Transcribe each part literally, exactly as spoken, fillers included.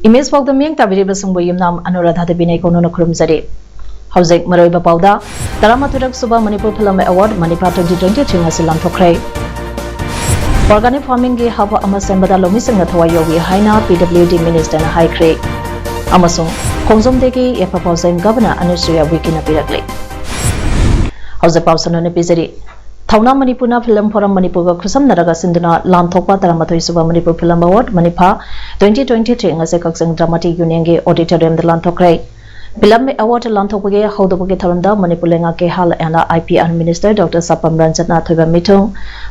Image ꯄꯥꯎꯗꯝ ꯃꯤꯠꯌꯦꯡ ꯇꯥꯕꯤꯔꯤꯕꯁꯤꯡꯕꯨ ꯌꯨꯝꯅꯥꯝ ꯑꯅꯨꯔꯥꯙꯥ ꯗꯦꯕꯤꯅ ꯏꯀꯣꯟꯅꯅ ꯈꯨꯔꯨꯝꯖꯔꯤ꯫ ꯍꯧꯖꯤꯛ ꯃꯔꯨꯑꯣꯏꯕ ꯄꯥꯎꯗ, ꯇꯔꯥꯃꯥꯊꯣꯏꯔꯛ ꯁꯨꯕ Manipur Film Award ꯃꯅꯤꯄꯥ twenty twenty-three ꯉꯁꯤ ꯂꯥꯟꯊꯣꯛꯈ꯭ꯔꯦ꯫ Organic farming ꯒꯤ hub ꯑꯃ ꯁꯦꯝꯕꯗ ꯂꯧꯃꯤꯁꯤꯡꯅ ꯊꯋꯥꯏ ꯌꯥꯎꯏ ꯍꯥꯏꯅ P W D minister ꯅ ꯍꯥꯏꯈ꯭ꯔꯦ꯫ ꯑꯃꯁꯨꯡ ꯈꯣꯡꯖꯣꯝꯗꯦꯒꯤ ꯌꯥꯏꯐ ꯄꯥꯎꯖꯦꯜ Governor ꯑꯅꯨꯁꯨꯏꯌꯥ ꯎꯏꯀꯦꯅ ꯄꯤꯔꯛꯂꯦ꯫ ꯍꯧꯖꯤꯛ ꯄꯥꯎ ꯁꯟꯗꯣꯛꯅ ꯄꯤꯖꯔꯤ꯫ ꯊꯧꯅꯥ ꯃꯅꯤꯄꯨꯔꯅ Film Forum ꯃꯅꯤꯄꯨꯔꯒ ꯈꯨꯠꯁꯝꯅꯔꯒ ꯁꯤꯟꯗꯨꯅ ꯂꯥꯟꯊꯣꯛꯄ ꯇꯔꯥꯃꯥꯊꯣꯏ ꯁꯨꯕ Manipur Film Award ꯃꯅꯤꯄꯥ twenty twenty-three ꯉꯁꯤ ꯀꯛꯆꯤꯡ Dramatic Union ꯒꯤ auditorium ꯗ ꯂꯥꯟꯊꯣꯛꯈ꯭ꯔꯦ꯫ Film Award ꯂꯥꯟꯊꯣꯛꯄꯒꯤ ꯍꯧꯗꯣꯛꯄꯒꯤ ꯊꯧꯔꯝꯗ ꯃꯅꯤꯄꯨꯔ ꯂꯩꯉꯥꯛꯀꯤ ꯍꯥꯜ and I P R minister Doctor ꯁꯥꯄꯝ ꯔꯟꯖꯟꯅ ꯑꯊꯣꯏꯕ ꯃꯤꯊꯨꯡ,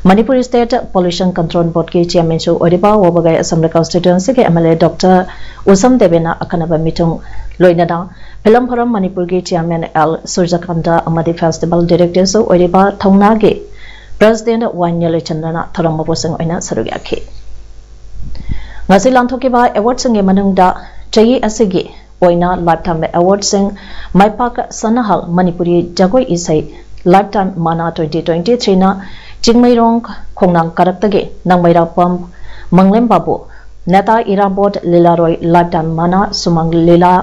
Manipur State Pollution Control Board ꯀꯤ chairman ꯁꯨ ꯑꯣꯏꯔꯤꯕ ꯋꯥꯕꯒꯥꯏ Assembly constituency ꯒꯤ M L A Doctor ꯎꯁꯝ ꯗꯦꯕꯦꯅ ꯑꯈꯟꯅꯕ ꯃꯤꯊꯨꯡ, ꯂꯣꯏꯅꯅ Film Forum ꯃꯅꯤꯄꯨꯔꯒꯤ chairman L ꯁꯨꯔꯖꯀꯥꯟꯇ ꯑꯃꯗꯤ festival director ꯁꯨ ꯑꯣꯏꯔꯤꯕ ꯊꯧꯅꯥꯒꯤ president ꯋꯥꯏ ꯅꯤꯂꯆꯟꯗ꯭ꯔꯅ ꯊꯧꯔꯝ ꯃꯄꯨꯁꯤꯡ ꯑꯣꯏꯅ ꯁꯔꯨꯛ ꯌꯥꯈꯤ꯫ ꯉꯁꯤ ꯂꯥꯟꯊꯣꯛꯈꯤꯕ award ꯁꯤꯡꯒꯤ ꯃꯅꯨꯡꯗ ꯆꯍꯤ ꯑꯁꯤꯒꯤ ꯑꯣꯏꯅ lifetime award ꯁꯤꯡ ꯃꯥꯏꯄꯥꯛ ꯁꯅꯥꯍꯜ ꯃꯅꯤꯄꯨꯔꯤ ꯖꯒꯣꯏ ꯏꯁꯩ lifetime ꯃꯅꯥ twenty twenty-three ꯅ ꯆꯤꯡꯃꯩꯔꯣꯡ ꯈꯣꯡꯅꯥꯡ ꯀꯥꯔꯛꯇꯒꯤ ꯅꯥꯡꯃꯩꯔꯥꯛꯄꯝ ꯃꯪꯂꯦꯝ ꯕꯥꯕꯨ, ꯅꯦꯇꯥ ꯏꯔꯥꯕꯣꯠ ꯂꯤꯂꯥꯔꯣꯏ lifetime ꯃꯅꯥ ꯁꯨꯃꯥꯡ ꯂꯤꯂꯥ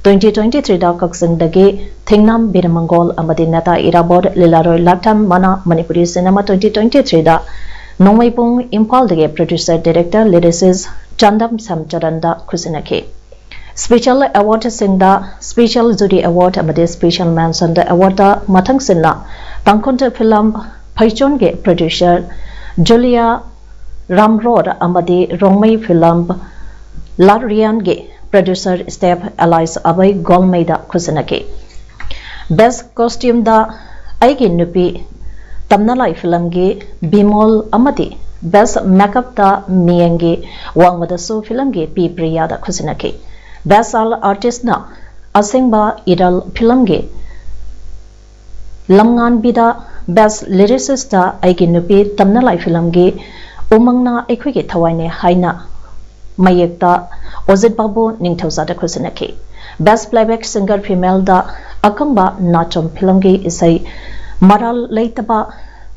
twenty twenty-three ꯗ ꯀꯛꯆꯤꯡꯗꯒꯤ ꯊꯦꯡꯅꯥꯝ ꯕꯤꯔꯃꯪꯒꯣꯜ ꯑꯃꯗꯤ ꯅꯦꯇꯥ ꯏꯔꯥꯕꯣꯠ ꯂꯤꯂꯥꯔꯣꯏ lifetime ꯃꯅꯥ ꯃꯅꯤꯄꯨꯔꯤ cinema twenty twenty-three ꯗ ꯅꯣꯡꯃꯩꯕꯨꯡ ꯏꯝꯐꯥꯜꯗꯒꯤ producer director lyricist Chandam ꯁꯝꯆꯔꯟꯗ ꯈꯨꯠꯁꯤꯟꯅꯈꯤ꯫ Special award ꯁꯤꯡꯗ Special Jury Award ꯑꯃꯗꯤ Special Mention Award ꯃꯊꯪꯁꯤꯟꯅ ꯇꯥꯡꯈꯨꯜ film ꯐꯩꯖꯣꯟꯒꯤ producer ꯖꯨꯂꯤꯌꯥ ꯔꯥꯝꯔꯣꯠ ꯑꯃꯗꯤ Rongmei film ꯂꯥꯠꯔꯤꯌꯥꯟꯒꯤ producer Step Alice Abhay ꯒꯣꯜꯃꯩꯗ ꯈꯨꯠꯁꯤꯟꯅꯈꯤ꯫ Best costume ꯗ ꯑꯩꯒꯤ ꯅꯨꯄꯤ ꯇꯝꯅꯂꯥꯏ film ꯒꯤ ꯕꯤꯃꯣꯜ ꯑꯃꯗꯤ Best Makeup ꯇ ꯃꯤꯌꯦꯡꯒꯤ ꯋꯥꯡꯃꯗꯁꯨ ꯐꯤꯂꯝꯒꯤ ꯄꯤ ꯄ꯭ꯔꯤꯌꯥꯗ ꯈꯨꯠꯁꯤꯟꯅꯈꯤ꯫ Best All Artist ꯅ ꯑꯁꯦꯡꯕ ꯏꯔꯜ ꯐꯤꯂꯝꯒꯤ ꯂꯝꯉꯥꯟꯕꯤꯗ, Best Lyricist ꯇ ꯑꯩꯒꯤ ꯅꯨꯄꯤ ꯇꯝꯅ ꯂꯥꯏ ꯐꯤꯂꯝꯒꯤ ꯎꯃꯪꯅ ꯑꯩꯈꯣꯏꯒꯤ ꯊꯋꯥꯏꯅꯦ ꯍꯥꯏꯅ ꯃꯌꯦꯛꯇ ꯑꯣꯖꯤꯠ ꯕꯥꯕꯨ ꯅꯤꯡꯊꯧꯖꯥꯗ ꯈꯨꯠꯁꯤꯟꯅꯈꯤ꯫ Best Playback Singer Female ꯗ ꯑꯀꯪꯕ ꯅꯥꯆꯣꯝ ꯐꯤꯂꯝꯒꯤ ꯏꯁꯩ ꯃꯔꯥꯜ ꯂꯩꯇꯕ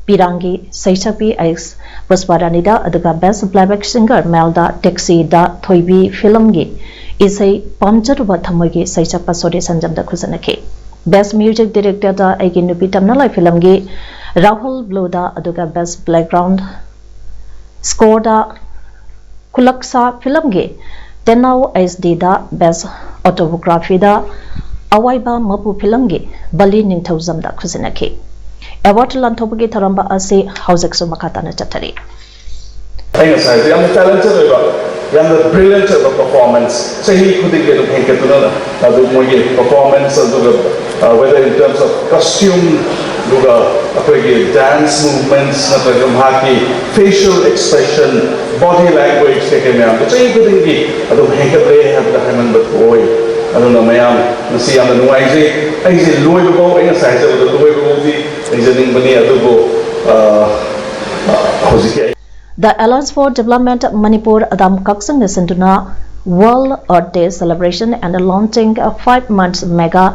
ꯄꯤꯔꯥꯡꯒꯤ ꯁꯩꯁꯛꯄꯤ ꯑꯩꯁ ꯄꯨꯁꯄꯥꯔꯥꯅꯤꯗ, ꯑꯗꯨꯒ Best Playback Singer Male ꯗ Taxi ꯗ ꯊꯣꯏꯕꯤ ꯐꯤꯂꯝꯒꯤ ꯏꯁꯩ ꯄꯥꯝꯖꯔꯨꯕ ꯊꯃꯣꯏꯒꯤ ꯁꯩꯁꯛꯄ ꯁꯣꯔꯤ ꯁꯟꯖꯝꯗ ꯈꯨꯠꯁꯤꯟꯅꯈꯤ꯫ Best Music Director ꯗ ꯑꯩꯒꯤ ꯅꯨꯄꯤ ꯇꯝꯅ ꯂꯥꯏ ꯐꯤꯂꯝꯒꯤ ꯔꯥꯍꯨꯜ ꯕ꯭ꯂꯨꯗ, ꯑꯗꯨꯒ Best Background Score ꯗ ꯈꯨꯂꯛꯁꯥ ꯐꯤꯂꯝꯒꯤ ꯇꯦꯅꯥꯎ ꯑꯩꯆ ꯗꯤꯗ, Best Autobiography ꯗ ꯑꯋꯥꯏꯕ ꯃꯄꯨ ꯐꯤꯂꯝꯒꯤ ꯕꯂꯤ ꯅꯤꯡꯊꯧꯖꯝꯗ ꯈꯨꯠꯁꯤꯟꯅꯈꯤ꯫ Award ꯂꯥꯟꯊꯣꯛꯄꯒꯤ ꯊꯧꯔꯝ ꯑꯁꯤ ꯍꯧꯖꯤꯛꯁꯨ ꯃꯈꯥ ꯇꯥꯅ ꯆꯠꯊꯔꯤ꯫ ꯑꯩ ꯉꯁꯥꯏꯁꯨ ꯌꯥꯝꯅ ꯇꯦꯂꯦꯟꯇꯦꯠ ꯑꯣꯏꯕ, ꯌꯥꯝꯅ ꯕ꯭ꯔꯤꯂꯤꯌꯟꯠ ꯑꯣꯏꯕ ꯄꯔꯐꯣꯔꯃꯦꯟꯁ ꯆꯍꯤ ꯈꯨꯗꯤꯡꯒꯤ ꯑꯗꯨꯝ ꯍꯦꯟꯒꯠꯇꯨꯅ ꯑꯗꯨ ꯃꯣꯏꯒꯤ ꯄꯔꯐꯣꯔꯃꯦꯟꯁ ꯑꯗꯨꯒ whether in terms of costume ꯑꯗꯨꯒ ꯑꯩꯈꯣꯏꯒꯤ ꯗꯥꯟꯁ ꯃꯨꯚꯃꯦꯟꯠꯁ ꯅꯠꯇ꯭ꯔꯒ ꯃꯍꯥꯛꯀꯤ facial expression, body language ꯀꯩꯀꯩ ꯃꯌꯥꯝꯗꯣ ꯆꯍꯤ ꯈꯨꯗꯤꯡꯒꯤ ꯑꯗꯨꯝ ꯍꯦꯟꯒꯠꯂꯦ ꯍꯥꯏꯕꯗ ꯍꯥꯏꯃꯟꯕ ꯊꯣꯛꯑꯣꯏ꯫ ꯑꯗꯨꯅ ꯃꯌꯥꯝ ꯉꯁꯤ ꯌꯥꯝꯅ ꯅꯨꯡꯉꯥꯏꯖꯩ꯫ ꯑꯩꯁꯦ ꯂꯣꯏꯕꯐꯥꯎ, ꯑꯩ ꯉꯁꯥꯏ ꯍꯥꯏꯖꯕꯗꯣ ꯂꯣꯏꯕꯐꯥꯎꯗꯤ ꯂꯩꯖꯅꯤꯡꯕꯅꯤ, ꯑꯗꯨꯕꯨ ꯑ, ꯑ, ꯍꯧꯖꯤꯛꯀꯤ ꯑꯩ The Alliance for Development Manipur ꯑꯗꯥꯝ ꯀꯛꯆꯤꯡꯅ ꯁꯤꯟꯗꯨꯅ World Earth Day Celebration and Launching a Five Months Mega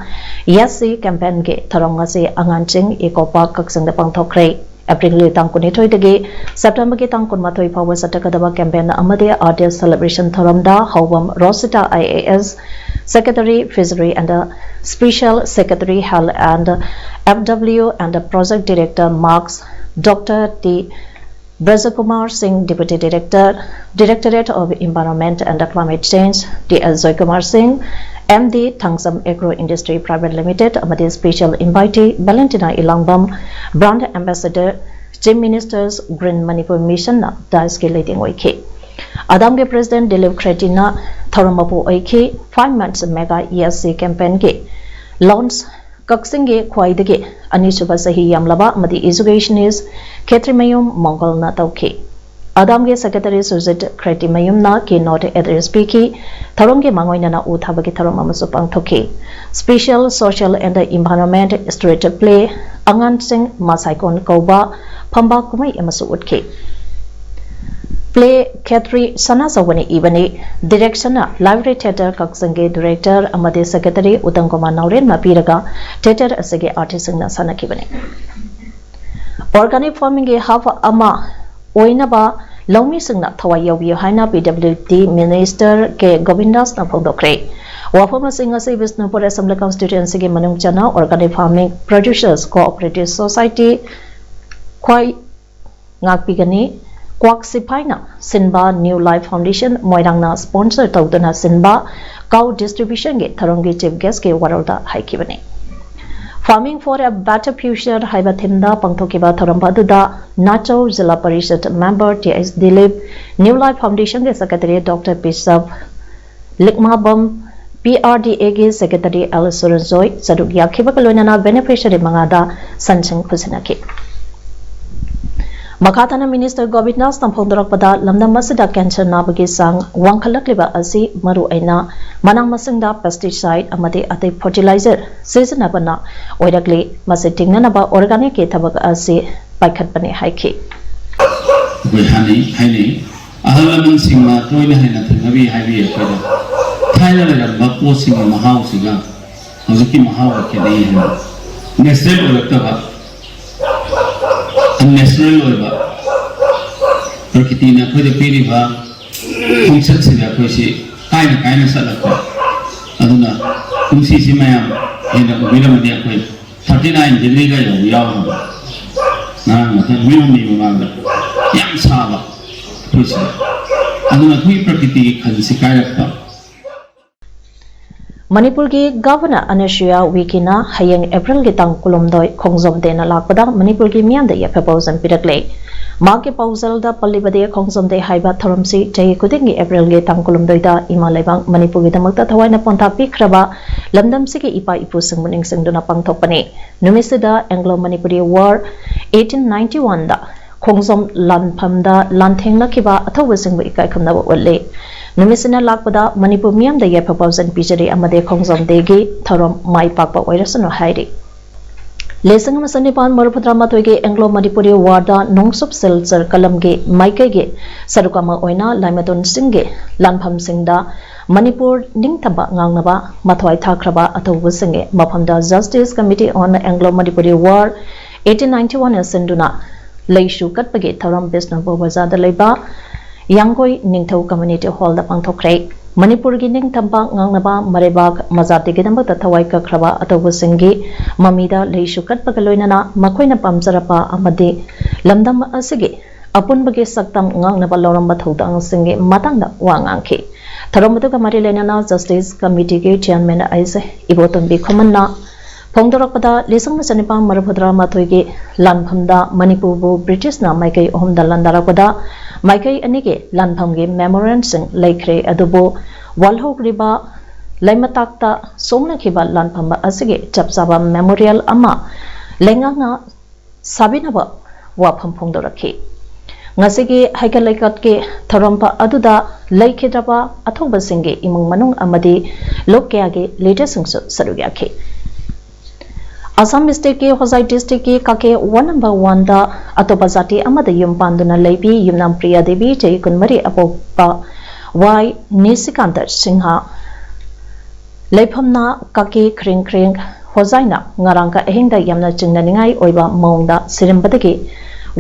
Yes See Campaign ꯒꯤ ꯊꯧꯔꯝ ꯉꯁꯤ ꯑꯉꯥꯟꯆꯤꯡ ꯏꯀꯣ ꯄꯥꯔꯛ ꯀꯛꯆꯤꯡꯗ ꯄꯥꯡꯊꯣꯛꯈ꯭ꯔꯦ꯫ ꯑꯦꯄ꯭ꯔꯤꯜꯒꯤ ꯇꯥꯡ ꯀꯨꯟꯅꯤꯊꯣꯏꯗꯒꯤ ꯁꯦꯞꯇꯦꯝꯕꯔꯒꯤ ꯇꯥꯡ ꯀꯨꯟꯃꯥꯊꯣꯏ ꯐꯥꯎꯕ ꯆꯠꯊꯒꯗꯕ ꯀꯦꯝꯄꯦꯟ ꯑꯃꯗꯤ Earth Day Celebration ꯊꯧꯔꯝꯗ ꯍꯧꯕꯝ ꯔꯣꯁꯤꯇꯥ, I A S, Secretary Fishery and Special Secretary Health and F W and Project Director Marks, Doctor T Brajakumar Singh, Deputy Director, Directorate of Environment and Climate Change, T S Joykumar Singh, M D, Thangsam Agro Industry Private Limited, ꯑꯃꯗꯤ Special Invitee Valentina Elangbam, Brand Ambassador, Chief Minister's Green Manipur Mission ꯅ ꯗꯥꯏꯁꯀꯤ ꯂꯩꯇꯦꯡ ꯑꯣꯏꯈꯤ꯫ ꯑꯗꯥꯝꯒꯤ President Dilip Khetrena ꯊꯧꯔꯝ ꯃꯄꯨ ꯑꯣꯏꯈꯤ꯫ Five Months Mega Yes See Campaign ꯒꯤ launch ꯀꯛꯆꯤꯡꯒꯤ ꯈ꯭ꯋꯥꯏꯗꯒꯤ ꯑꯅꯤꯁꯨꯕ ꯆꯍꯤ ꯌꯥꯝꯂꯕ ꯑꯃꯗꯤ educationist ꯈꯦꯇ꯭ꯔꯤꯃꯌꯨꯝ ꯃꯪꯒꯜꯅ ꯇꯧꯈꯤ꯫ ꯑꯗꯥꯝꯒꯤ ꯁꯦꯀ꯭ꯔꯦꯇꯔꯤ ꯁꯨꯖꯤꯠ ꯈ꯭ꯔꯦꯇꯤꯃꯌꯨꯝꯅ keynote address ꯄꯤꯈꯤ꯫ ꯊꯧꯔꯝꯒꯤ ꯃꯥꯡꯑꯣꯏꯅꯅ ꯎ ꯊꯥꯕꯒꯤ ꯊꯧꯔꯝ ꯑꯃꯁꯨ ꯄꯥꯡꯊꯣꯛꯈꯤ꯫ Special Social and Environment Street Play, ꯑꯉꯥꯡꯁꯤꯡ ꯃꯁꯥꯏꯀꯣꯟ ꯀꯧꯕ ꯐꯝꯕꯥꯛ ꯀꯨꯝꯍꯩ ꯑꯃꯁꯨ ꯎꯠꯈꯤ꯫ Play ꯈꯦꯇ꯭ꯔꯤ ꯁꯅꯥꯆꯧꯕꯅ ꯏꯕꯅꯤ꯫ Direction ꯅ Library Theatre ꯀꯛꯆꯤꯡꯒꯤ director ꯑꯃꯗꯤ secretary ꯎꯇꯝ ꯀꯨꯃꯥꯔ ꯅꯥꯎꯔꯦꯝꯅ ꯄꯤꯔꯒ theatre ꯑꯁꯤꯒꯤ artist ꯁꯤꯡꯅ ꯁꯥꯟꯅꯈꯤꯕꯅꯤ꯫ Organic farming ꯒꯤ ꯍꯕ ꯑꯃ ꯑꯣꯏꯅꯕ ꯂꯧꯃꯤꯁꯤꯡꯅ ꯊꯋꯥꯏ ꯌꯥꯎꯕꯤꯌꯨ ꯍꯥꯏꯅ P W D minister ꯀꯦ ꯒꯣꯕꯤꯟꯗꯥꯁꯅ ꯐꯣꯡꯗꯣꯛꯈ꯭ꯔꯦ꯫ ꯋꯥꯐꯝ ꯑꯁꯤ ꯉꯁꯤ ꯕꯤꯁꯅꯨꯄꯨꯔ Assembly Constituency ꯒꯤ ꯃꯅꯨꯡ ꯆꯟꯅ Organic Farming Producers Cooperative Society ꯈ꯭ꯋꯥꯏ ꯉꯥꯛꯄꯤꯒꯅꯤ ꯀ꯭ꯋꯥꯛ ꯁꯤꯐꯥꯏꯅ ꯁꯤꯟꯕ New Life Foundation ꯃꯣꯏꯔꯥꯡꯅ sponsor ꯇꯧꯗꯨꯅ ꯁꯤꯟꯕ cow distribution ꯒꯤ ꯊꯧꯔꯝꯒꯤ chief guest ꯀꯤ ꯋꯥꯔꯣꯜꯗ ꯍꯥꯏꯈꯤꯕꯅꯤ꯫ Farming for a Better Future ꯍꯥꯏꯕ theme ꯗ ꯄꯥꯡꯊꯣꯛꯈꯤꯕ ꯊꯧꯔꯝ ꯑꯗꯨꯗ ꯅꯥꯆꯧ ꯖꯤꯂꯥ parishad member T H Dilip, New Life Foundation ꯒꯤ secretary Doctor ꯕꯤꯁꯞ ꯂꯤꯛꯃꯥꯕꯝ, P R D A ꯒꯤ secretary L ꯁꯨꯔꯟꯖꯣꯏ ꯁꯔꯨꯛ ꯌꯥꯈꯤꯕꯒ ꯂꯣꯏꯅꯅ beneficiary ꯃꯉꯥꯗ ꯁꯟꯁꯤꯡ ꯈꯨꯠꯁꯤꯟꯅꯈꯤ꯫ ꯃꯈꯥ ꯇꯥꯅ minister ꯒꯣꯕꯤꯟꯗꯥꯁꯅ ꯐꯣꯡꯗꯣꯔꯛꯄꯗ, ꯂꯝꯗꯝ ꯑꯁꯤꯗ cancer ꯅꯥꯕꯒꯤ ꯆꯥꯡ ꯋꯥꯡꯈꯠꯂꯛꯂꯤꯕ ꯑꯁꯤ ꯃꯔꯨ ꯑꯣꯏꯅ ꯃꯅꯥ ꯃꯁꯤꯡꯗ pesticide ꯑꯃꯗꯤ ꯑꯇꯩ fertilizer ꯁꯤꯖꯤꯟꯅꯕꯅ ꯑꯣꯏꯔꯛꯂꯤ꯫ ꯃꯁꯤ ꯊꯤꯡꯅꯅꯕ organic ꯀꯤ ꯊꯕꯛ ꯑꯁꯤ ꯄꯥꯏꯈꯠꯄꯅꯤ ꯍꯥꯏꯈꯤ꯫ ꯑꯩꯈꯣꯏ ꯍꯥꯟꯅꯩ ꯍꯥꯏꯅꯩ, ꯑꯍꯜ ꯂꯃꯟꯁꯤꯡꯅ ꯇꯣꯏꯅ ꯍꯦꯟꯅ ꯊꯦꯡꯅꯕꯤ ꯍꯥꯏꯕꯤ ꯑꯩꯈꯣꯏꯗ ꯊꯥꯏꯅ ꯂꯩꯔꯝꯕ ꯄꯣꯠꯁꯤꯡꯒꯤ ꯃꯍꯥꯎꯁꯤꯒ ꯍꯧꯖꯤꯛꯀꯤ ꯃꯍꯥꯎꯒ ꯈꯦꯠꯅꯩ ꯍꯥꯏꯅ꯫ Natural ꯑꯣꯏꯔꯛꯇꯕ, unnatural ꯑꯣꯏꯕ, ꯄ꯭ꯔꯀꯤꯇꯤꯅ ꯑꯩꯈꯣꯏꯗ ꯄꯤꯔꯤꯕ ꯈꯣꯡꯆꯠꯁꯤꯗ ꯑꯩꯈꯣꯏꯁꯤ ꯀꯥꯏꯅ ꯀꯥꯏꯅ ꯆꯠꯂꯛꯄ꯫ ꯑꯗꯨꯅ ꯀꯨꯝꯁꯤꯁꯤ ꯃꯌꯥꯝ ꯍꯦꯟꯅ ꯎꯕꯤꯔꯝꯃꯗꯤ ꯑꯩꯈꯣꯏ thirty nine degree ꯒ ꯌꯧꯕ ꯌꯥꯎꯔꯝꯃꯤ꯫ ꯉꯔꯥꯡ ꯃꯊꯪ ꯅꯨꯃꯤꯠ ꯍꯨꯝꯅꯤ ꯃꯃꯥꯡꯗ ꯌꯥꯝ ꯁꯥꯕ ꯑꯩꯈꯣꯏꯁꯤꯗ꯫ ꯑꯗꯨꯅ ꯑꯩꯈꯣꯏꯒꯤ ꯄ꯭ꯔꯀꯤꯇꯤꯒꯤ ꯈꯜꯁꯤ ꯀꯥꯏꯔꯛꯄ꯫ ꯃꯅꯤꯄꯨꯔꯒꯤ Governor ꯑꯅꯁꯨꯌꯥ ꯎꯏꯀꯦꯅ ꯍꯌꯦꯡ April ꯒꯤ ꯇꯥꯡ ꯀꯨꯟꯍꯨꯝꯗꯣꯏ ꯈꯣꯡꯖꯣꯝ ꯗꯦꯅ ꯂꯥꯛꯄꯗ ꯃꯅꯤꯄꯨꯔꯒꯤ ꯃꯤꯌꯥꯝꯗ ꯌꯥꯏꯐ ꯄꯥꯎꯖꯦꯜ ꯄꯤꯔꯛꯂꯦ꯫ ꯃꯍꯥꯛꯀꯤ ꯄꯥꯎꯖꯦꯜꯗ ꯄꯜꯂꯤꯕꯗꯤ, ꯈꯣꯡꯖꯣꯝ ꯗꯦ ꯍꯥꯏꯕ ꯊꯧꯔꯝꯁꯤ ꯆꯍꯤ ꯈꯨꯗꯤꯡꯒꯤ April ꯒꯤ ꯇꯥꯡ ꯀꯨꯟꯍꯨꯝꯗꯣꯏꯗ ꯏꯃꯥ ꯂꯩꯕꯥꯛ ꯃꯅꯤꯄꯨꯔꯒꯤꯗꯃꯛꯇ ꯊꯋꯥꯏꯅ ꯄꯣꯟꯊꯥ ꯄꯤꯈ꯭ꯔꯕ ꯂꯝꯗꯝꯁꯤꯒꯤ ꯏꯄꯥ ꯏꯄꯨꯁꯤꯡꯕꯨ ꯅꯤꯡꯁꯤꯡꯗꯨꯅ ꯄꯥꯡꯊꯣꯛꯄꯅꯤ꯫ ꯅꯨꯃꯤꯠꯁꯤꯗ Anglo Manipuri War eighteen ninety one ꯗ ꯈꯣꯡꯖꯣꯝ ꯂꯥꯟꯐꯝꯗ ꯂꯥꯟꯊꯦꯡꯅꯈꯤꯕ ꯑꯊꯧꯕꯁꯤꯡꯕꯨ ꯏꯀꯥꯏ ꯈꯨꯝꯅꯕ ꯎꯠꯂꯤ꯫ ꯅꯨꯃꯤꯠꯁꯤꯅ ꯂꯥꯛꯄꯗ ꯃꯅꯤꯄꯨꯔ ꯃꯤꯌꯥꯝꯗ ꯌꯥꯏꯐ ꯄꯥꯎꯖꯦꯜ ꯄꯤꯖꯔꯤ ꯑꯃꯗꯤ ꯈꯣꯡꯖꯣꯝ ꯗꯦꯒꯤ ꯊꯧꯔꯝ ꯃꯥꯏ ꯄꯥꯛꯄ ꯑꯣꯏꯔꯁꯅꯨ ꯍꯥꯏꯔꯤ꯫ ꯂꯤꯁꯤꯡ ꯑꯃ ꯆꯅꯤꯄꯥꯟ ꯃꯔꯤꯐꯨꯇꯔꯥ ꯃꯥꯊꯣꯏꯒꯤ ꯑꯦꯡꯒ꯭ꯂꯣ ꯃꯅꯤꯄꯨꯔꯤ ꯋꯥꯔꯗ ꯅꯣꯡꯆꯨꯞ ꯁꯤꯜꯆꯔ ꯀꯂꯝꯒꯤ ꯃꯥꯏꯀꯩꯒꯤ ꯁꯔꯨꯛ ꯑꯃ ꯑꯣꯏꯅ ꯂꯥꯏꯃꯇꯣꯟꯁꯤꯡꯒꯤ ꯂꯥꯟꯐꯝꯁꯤꯡꯗ ꯃꯅꯤꯄꯨꯔ ꯅꯤꯡꯇꯝꯕ ꯉꯥꯡꯅꯕ ꯃꯊ꯭ꯋꯥꯏ ꯊꯥꯈ꯭ꯔꯕ ꯑꯊꯧꯕꯁꯤꯡꯒꯤ ꯃꯐꯝꯗ Justice Committee on Anglo Manipuri War eighteen ninety one ꯁꯤꯟꯗꯨꯅ ꯂꯩꯁꯨ ꯀꯠꯄꯒꯤ ꯊꯧꯔꯝ ꯕꯤꯁꯅꯨꯄꯨꯔ ꯕꯖꯥꯔꯗ ꯂꯩꯕ ꯌꯥꯡꯒꯣꯏ ꯅꯤꯡꯊꯧ ꯀꯝꯃ꯭ꯌꯨꯅꯤꯇꯤ ꯍꯣꯜꯗ ꯄꯥꯡꯊꯣꯛꯈ꯭ꯔꯦ꯫ ꯃꯅꯤꯄꯨꯔꯒꯤ ꯅꯤꯡꯇꯝꯕ ꯉꯥꯡꯅꯕ ꯃꯔꯩꯕꯥꯛ ꯃꯖꯥꯇꯤꯒꯤꯗꯃꯛꯇ ꯊꯋꯥꯏ ꯀꯠꯈ꯭ꯔꯕ ꯑꯇꯧꯕꯁꯤꯡꯒꯤ ꯃꯃꯤꯗ ꯂꯩꯁꯨ ꯀꯠꯄꯒ ꯂꯣꯏꯅꯅ ꯃꯈꯣꯏꯅ ꯄꯥꯝꯖꯔꯕ ꯑꯃꯗꯤ ꯂꯝꯗꯝ ꯑꯁꯤꯒꯤ ꯑꯄꯨꯟꯕꯒꯤ ꯁꯛꯇꯝ ꯉꯥꯛꯅꯕ ꯂꯧꯔꯝꯕ ꯊꯧꯗꯥꯡꯁꯤꯡꯒꯤ ꯃꯇꯥꯡꯗ ꯋꯥ ꯉꯥꯡꯈꯤ꯫ ꯊꯧꯔꯝ ꯑꯗꯨꯒ ꯃꯔꯤ ꯂꯩꯅꯅ Justice Committeeꯒꯤ Chairman ꯑꯩꯁꯦ ꯏꯕꯣꯇꯣꯝꯕꯤ ꯈꯨꯃꯟꯅ ꯐꯣꯡꯗꯣꯔꯛꯄꯗ, ꯂꯤꯁꯤꯡ ꯑꯃ ꯆꯅꯤꯄꯥꯟ ꯃꯔꯤꯐꯨꯇꯔꯥ ꯃꯥꯊꯣꯏꯒꯤ ꯂꯥꯟꯐꯝꯗ ꯃꯅꯤꯄꯨꯔꯕꯨ ꯕ꯭ꯔꯤꯇꯤꯁꯅ ꯃꯥꯏꯀꯩ ꯑꯍꯨꯝꯗ ꯂꯥꯟꯗꯥꯔꯛꯄꯗ ꯃꯥꯏꯀꯩ ꯑꯅꯤꯒꯤ ꯂꯥꯟꯐꯝꯒꯤ memorialꯁꯤꯡ ꯂꯩꯈ꯭ꯔꯦ, ꯑꯗꯨꯕꯨ ꯋꯥꯜꯍꯧꯔꯤꯕ ꯂꯩꯃꯇꯥꯛꯇ ꯁꯣꯛꯅꯈꯤꯕ ꯂꯥꯟꯐꯝ ꯑꯁꯤꯒꯤ ꯆꯞ ꯆꯥꯕ memorial ꯑꯃ ꯂꯩꯉꯥꯛꯅ ꯁꯥꯕꯤꯅꯕ ꯋꯥꯐꯝ ꯐꯣꯡꯗꯣꯔꯛꯈꯤ꯫ ꯉꯁꯤꯒꯤ ꯍꯩꯀꯠ ꯂꯩꯀꯠꯀꯤ ꯊꯧꯔꯝ ꯑꯗꯨꯗ ꯂꯩꯈꯤꯗ꯭ꯔꯕ ꯑꯊꯧꯕꯁꯤꯡꯒꯤ ꯏꯃꯨꯡ ꯃꯅꯨꯡ ꯑꯃꯗꯤ ꯂꯨꯞ ꯀꯌꯥꯒꯤ leaderꯁꯤꯡꯁꯨ ꯁꯔꯨꯛ ꯌꯥꯈꯤ꯫ ꯑꯁꯥꯝ stateꯀꯤ ꯍꯣꯖꯥꯏ districtꯀꯤ ꯀꯥꯀꯦ one number oneꯗ ꯑꯇꯣꯞꯄ ꯖꯥꯇꯤ ꯑꯃꯗ ꯌꯨꯝ ꯄꯥꯟꯗꯨꯅ ꯂꯩꯕꯤ ꯌꯨꯝꯅꯥꯝ ꯄ꯭ꯔꯤꯌꯥ ꯗꯦꯕꯤ, ꯆꯍꯤ ꯀꯨꯟꯃꯔꯤ, ꯑꯄꯣꯛꯄ ꯋꯥꯏ ꯅꯤꯁꯤꯀꯥꯟꯇ ꯁꯤꯡꯍ, ꯂꯩꯐꯝꯅ ꯀꯥꯀꯦ ꯈ꯭ꯔꯤꯡ ꯈ꯭ꯔꯤꯡ ꯍꯣꯖꯥꯏꯅ ꯉꯔꯥꯡꯒ ꯑꯍꯤꯡꯗ ꯌꯥꯝꯅ ꯆꯤꯡꯅꯅꯤꯡꯉꯥꯏ ꯑꯣꯏꯕ ꯃꯑꯣꯡꯗ ꯁꯤꯔꯝꯕꯗꯒꯤ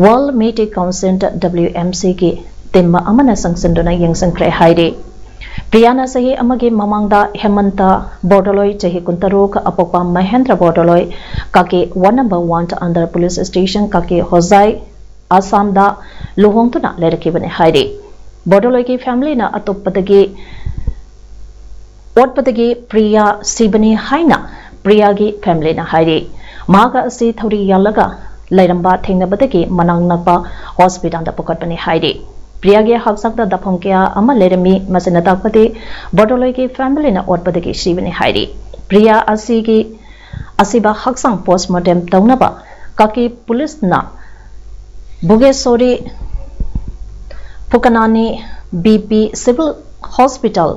World Meitei Council, WMCꯒꯤ team ꯑꯃꯅ ꯆꯪꯁꯤꯟꯗꯨꯅ ꯌꯦꯡꯁꯤꯟꯈ꯭ꯔꯦ ꯍꯥꯏꯔꯤ꯫ ꯄ꯭ꯔꯤꯌꯥꯅ ꯆꯍꯤ ꯑꯃꯒꯤ ꯃꯃꯥꯡꯗ ꯍꯦꯃꯟꯇ ꯕꯣꯔꯗꯣꯂꯣꯏ, ꯆꯍꯤ ꯀꯨꯟꯇꯔꯨꯛ, ꯑꯄꯣꯛꯄ Mahendra ꯕꯣꯔꯗꯣꯂꯣꯏ, ꯀꯥꯀꯦ one number one under police station ꯀꯥꯀꯦ ꯍꯣꯖꯥꯏ, ꯑꯁꯥꯝꯗ ꯂꯨꯍꯣꯡꯗꯨꯅ ꯂꯩꯔꯛꯈꯤꯕꯅꯤ ꯍꯥꯏꯔꯤ꯫ ꯕꯣꯔꯗꯣꯂꯣꯏꯒꯤ familyꯅ ꯑꯇꯣꯞꯄꯗꯒꯤ ꯑꯣꯠꯄꯗꯒꯤ ꯄ꯭ꯔꯤꯌꯥ ꯁꯤꯕꯅꯤ ꯍꯥꯏꯅ ꯄ꯭ꯔꯤꯌꯥꯒꯤ familyꯅ ꯍꯥꯏꯔꯤ꯫ ꯃꯍꯥꯛ ꯑꯁꯤ ꯊꯧꯔꯤ ꯌꯥꯜꯂꯒ ꯂꯩꯔꯝꯕ ꯊꯦꯡꯅꯕꯗꯒꯤ ꯃꯅꯥꯛ ꯅꯛꯄ hospitalꯗ ꯄꯨꯈꯠꯄꯅꯤ ꯍꯥꯏꯔꯤ꯫ ꯄ꯭ꯔꯤꯌꯥꯒꯤ ꯍꯛꯆꯥꯡꯗ ꯗꯐꯝ ꯀꯌꯥ ꯑꯃ ꯂꯩꯔꯝꯃꯤ꯫ ꯃꯁꯤꯅ ꯇꯥꯛꯄꯗꯤ ꯕꯣꯔꯗꯣꯂꯣꯏꯒꯤ familyꯅ ꯑꯣꯠꯄꯗꯒꯤ ꯁꯤꯕꯅꯤ ꯍꯥꯏꯔꯤ꯫ ꯄ꯭ꯔꯤꯌꯥ ꯑꯁꯤꯒꯤ ꯑꯁꯤꯕ ꯍꯛꯆꯥꯡ postmortem ꯇꯧꯅꯕ ꯀꯥꯀꯤ policeꯅ ꯕꯨꯒꯦꯁꯣꯔꯤ ꯐꯨꯀꯅꯥꯅꯤ ꯕꯤ ꯄꯤ ꯁꯤꯚꯤꯜ ꯍꯣꯁꯄꯤꯇꯥꯜ